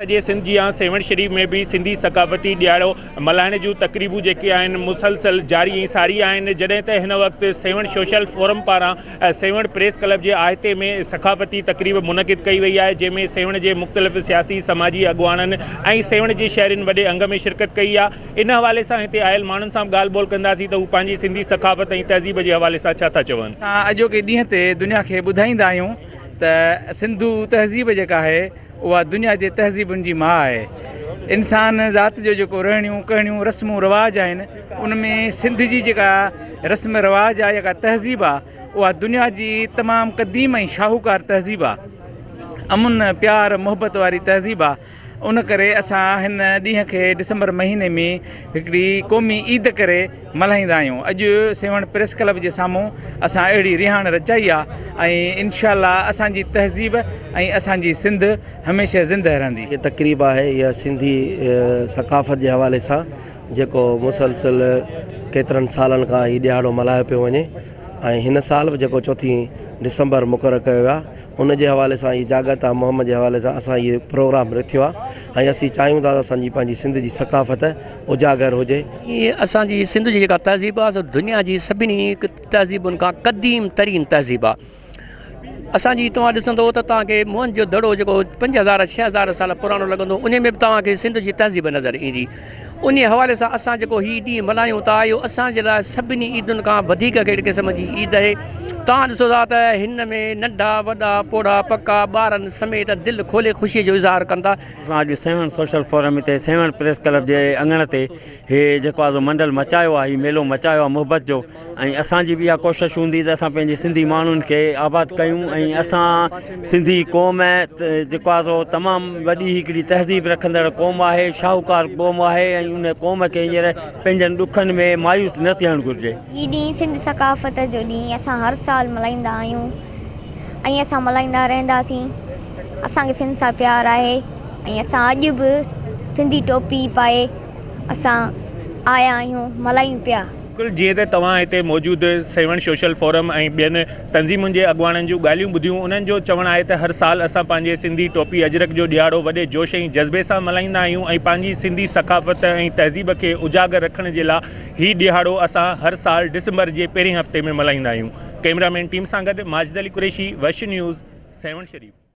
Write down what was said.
سڄي سنڌ جيان سيوهڻ شريف ۾ به سنڌي ثقافتي ڏهاڙو ملهائڻ جون تقريبون جيڪي آهن مسلسل جاري ۽ ساري آهن جڏهن ته هن وقت سيوهڻ سوشل فورم پاران سيوهڻ پريس ڪلب جي احاطي ۾ ثقافتي تقريب منعقد ڪئي وئي آهي جنهن ۾ سيوهڻ جي مختلف سياسي سماجي اڳواڻن ۽ سيوهڻ جي شهرين وڏي انگ ۾ شرڪت ڪئي آهي ان حوالي سان هتي آيل ماڻهن سان به ڳالهه ٻولهه ڪنداسين ته هو پنهنجي سنڌي ثقافت ۽ تهذيب جي حوالي سان ڇا ٿا چون. اسان اڄوڪي ڏينهن تي دنيا کي ٻڌائيندا آهيون ته سنڌو تهذيب جيڪا آهي اها دنيا جي تهذيبن جي ماء آهي. انسان ذات جو جيڪو رهڻيون ڪهڻيون رسمون رواج آهن ان ۾ سنڌ جي جيڪا رسم رواج آهي جيڪا تهذيب آهي اها دنيا جي تمام قديم ۽ شاهوڪار تهذيب آهي. امن پيار محبت واري تهذيب آهي. ان ڪري اسان هن ڏينهن کي ڊسمبر مهيني ۾ هڪڙي قومي عيد ڪري ملهائيندا آهيون. اڄ سيوهڻ پريس ڪلب جي سامهون اسان اهڙي رهاڻ رچائي آ ۽ انشاء الله اسان جي تهذيب ۽ اسان جي سنڌ هميشه زنده رهندي. هيء تقريب آهي اها سنڌي ثقافت جي حوالي سان جيڪو مسلسل ڪيترن سالن کان هي ڏهاڙو ملهايو پيو وڃي ۽ هن سال به جيڪو چوٿين ڊسمبر مقرر ڪيو ويو آهي ان جي حوالي سان هي جاڳرتا مهم جي حوالي سان اسان هي پروگرام رٿيو آهي ۽ اسين چاهيون ٿا ته اسان جي پنهنجي سنڌ جي ثقافت اجاگر هجي. هي اسان جي سنڌ جي جيڪا تهذيب آهي سو دنيا جي سڀني تهذيبن کان قديم ترين تهذيب آهي. اسان جي توهان ڏسندو ته توهان کي موهن جو دڙو جيڪو 5000 6000 سال پراڻو لڳندو انهي ۾ به توهان کي سنڌ جي تهذيب نظر ايندي. انهي حوالي سان اسان جيڪو هي ڏينهن ملهايون ٿا اهو اسان جي لاء سڀني عيدن کان وڌيڪ هڪڙي قسم جي عيد آهي. توهان ڏسو ٿا ته هن ۾ ننڍا وڏا پوڙها پڪا ٻارن سميت دل کولي خوشي جو اظهار ڪن ٿا. اسان اڄ سيوهڻ سوشل فورم هتي سيوهڻ پريس ڪلب جي اڱڻ تي هي جيڪو آهي سو منڊل مچايو آهي هي ميلو مچايو آهي محبت جو ۽ اسان جي به اها ڪوشش هوندي ته اسان پنهنجي سنڌي ماڻهن کي آباد ڪيون ۽ اسان سنڌي قوم جيڪو آهي سو تمام وڏي هڪڙي تهذيب رکندڙ قوم آهي شاهوڪار قوم آهي ۽ ان قوم کي هينئر پنهنجن ڏکن ۾ مايوس نه ٿيڻ گهرجي. هي ڏينهن سنڌ ثقافت جو ڏينهن اسان هر سال ملهائيندا آهيون ۽ اسان ملهائيندا رهنداسين اسان کي سنڌ سان پيار آهي ۽ اسان اڄ به سنڌي ٽوپي پائي اسان آيا آهيون ملهايون پيا. بلڪل جيئن ته توهان هتي موجود سيوهڻ سوشل فورم ۽ ٻين تنظيمن جي اڳواڻن جون ڳالهيون ٻڌيون انهن جو چوڻ آهي ته هر سال اسان پنهنجي سنڌي ٽوپي اجرڪ جو ڏهاڙو وڏي جوش ۽ جذبي سان ملهائيندا آهيون ۽ پنهنجي سنڌي ثقافت ۽ تهذيب کي اجاگر رکڻ جي لا هي ڏهاڙو اسان هر سال ڊسمبر جي پهرين هفتي ۾ ملهائيندا آهيون ڪئميرا مين ٽيم سان گڏ ماجد علي قريشي وش نيوز سيوهڻ شريف.